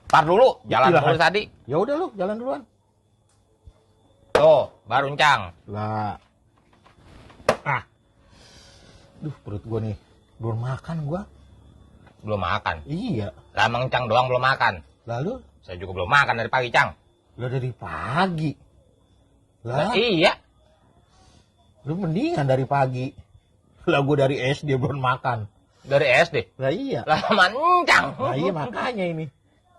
Tar dulu, jalan Iya. dulu tadi. Ya udah lu, jalan duluan. Tuh, baru Encang. Lah. Ah. Duh, perut gua nih. Belum makan gua. Belum makan. Iya. Lah emang Encang doang belum makan. Lalu, Saya juga belum makan dari pagi, Cang. lah dari pagi. Lah, Lah, iya. lu mendingan dari pagi. Lah gua dari SD belum makan. Dari SD. Lah iya. Lah sama Encang. Nah iya makanya ini.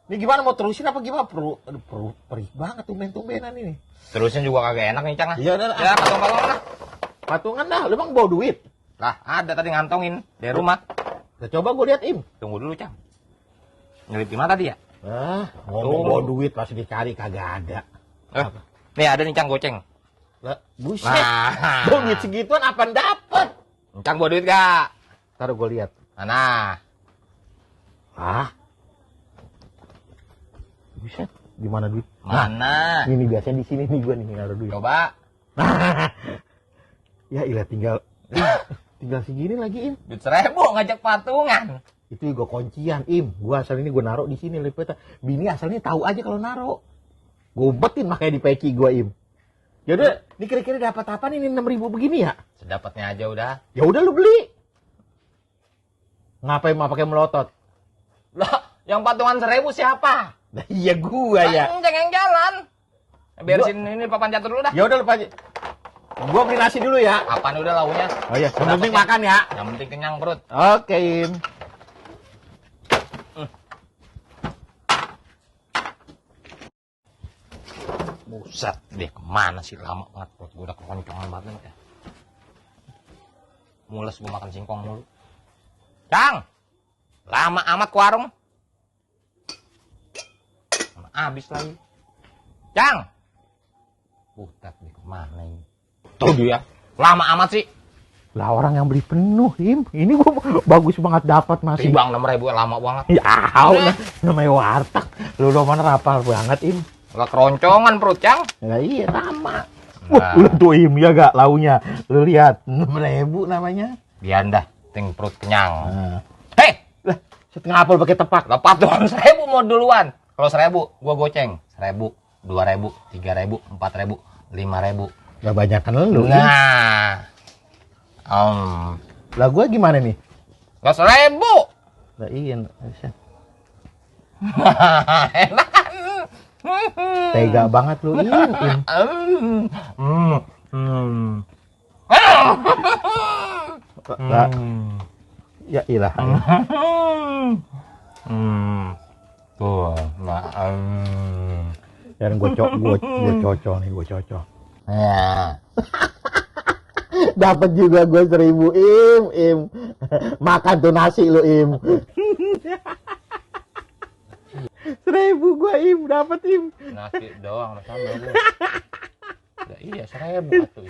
Ini gimana mau terusin apa gimana? Aduh, perih banget tumben-tumbenan ini. Terusnya juga kagak enak nih, Cang. Iya udah. Ya, patung-patung lah. Patungan dah, lu emang bawa duit. Lah, ada tadi ngantongin dari rumah. Nah, coba gue lihat Im. Tunggu dulu, Cang. Nyelip di mana tadi ya? Ngomong bawa duit pas dicari kagak ada. Nih ada nih, Cang, goceng. Lah, buset. Nah. Duit segituan apaan dapet? Cang bawa duit gak? Taruh gue lihat. Mana? Buset. Di mana duit? Mana? Ini biasanya di sini nih gue nih naruh duit. Coba. Ya ilah tinggal segini lagi Im. Duit 1.000 ngajak patungan. Itu juga kuncian Im. Gua asal ini gue naruh di sini lepetnya. Bini asalnya tahu aja kalau naruh. Gue umpetin makanya di peci gua Im. Ya udah, ini kira-kira dapat apa nih 6.000 begini ya? Sedapatnya aja udah. Ya udah lu beli. Ngapain mau pakai melotot? Lah, yang patungan 1.000 siapa? Nah, iya gua ya. Cang yang jalan. Biar sini ini papan catur dulu dah. Ya udah lupa aja. Gua beli nasi dulu ya. Apaan udah launya? Oh iya, yang penting makan ya. Yang penting kenyang perut. Oke, Im. Buset, deh kemana sih lama banget perut gue udah keroncongan banget ya. Mules gue makan singkong mulu. Cang, lama amat ke warung. Habis lagi. Cang, butet deh kemana ini? Tuh dia, lama amat sih. Lah orang yang beli penuh, Im. Ini gua bagus banget dapat masih. Timbang 6.000 lama banget. Ya, namanya warteg. Lu udah mana rapal banget, Im. Gak keroncongan perut, Cang. Ya iya sama. Wah, udah tuh Im ya gak launya. Lu lihat 6.000 namanya. Biar dah, ting perut kenyang. Hei, lah setengah apel pakai tepak. Lah patungan 1.000 mau duluan. Kalau 1.000 gua goceng. 1.000, 2.000, 3.000, 4.000, 5.000. Gak banyak kan lu. Nah. Lah gua gimana nih? Gak 1.000. Lah iya. Enak kan? Tega banget lu, Im. Lah, ya ilah. Tuh, nah, Dan gue cocok nih, gue cocok. ya. Dapat juga gue 1.000 Im. Makan tuh nasi lu Im. 1.000 gue Im, dapat Im. Nasi doang, sama sambal. Ya iya 1.000 atuh.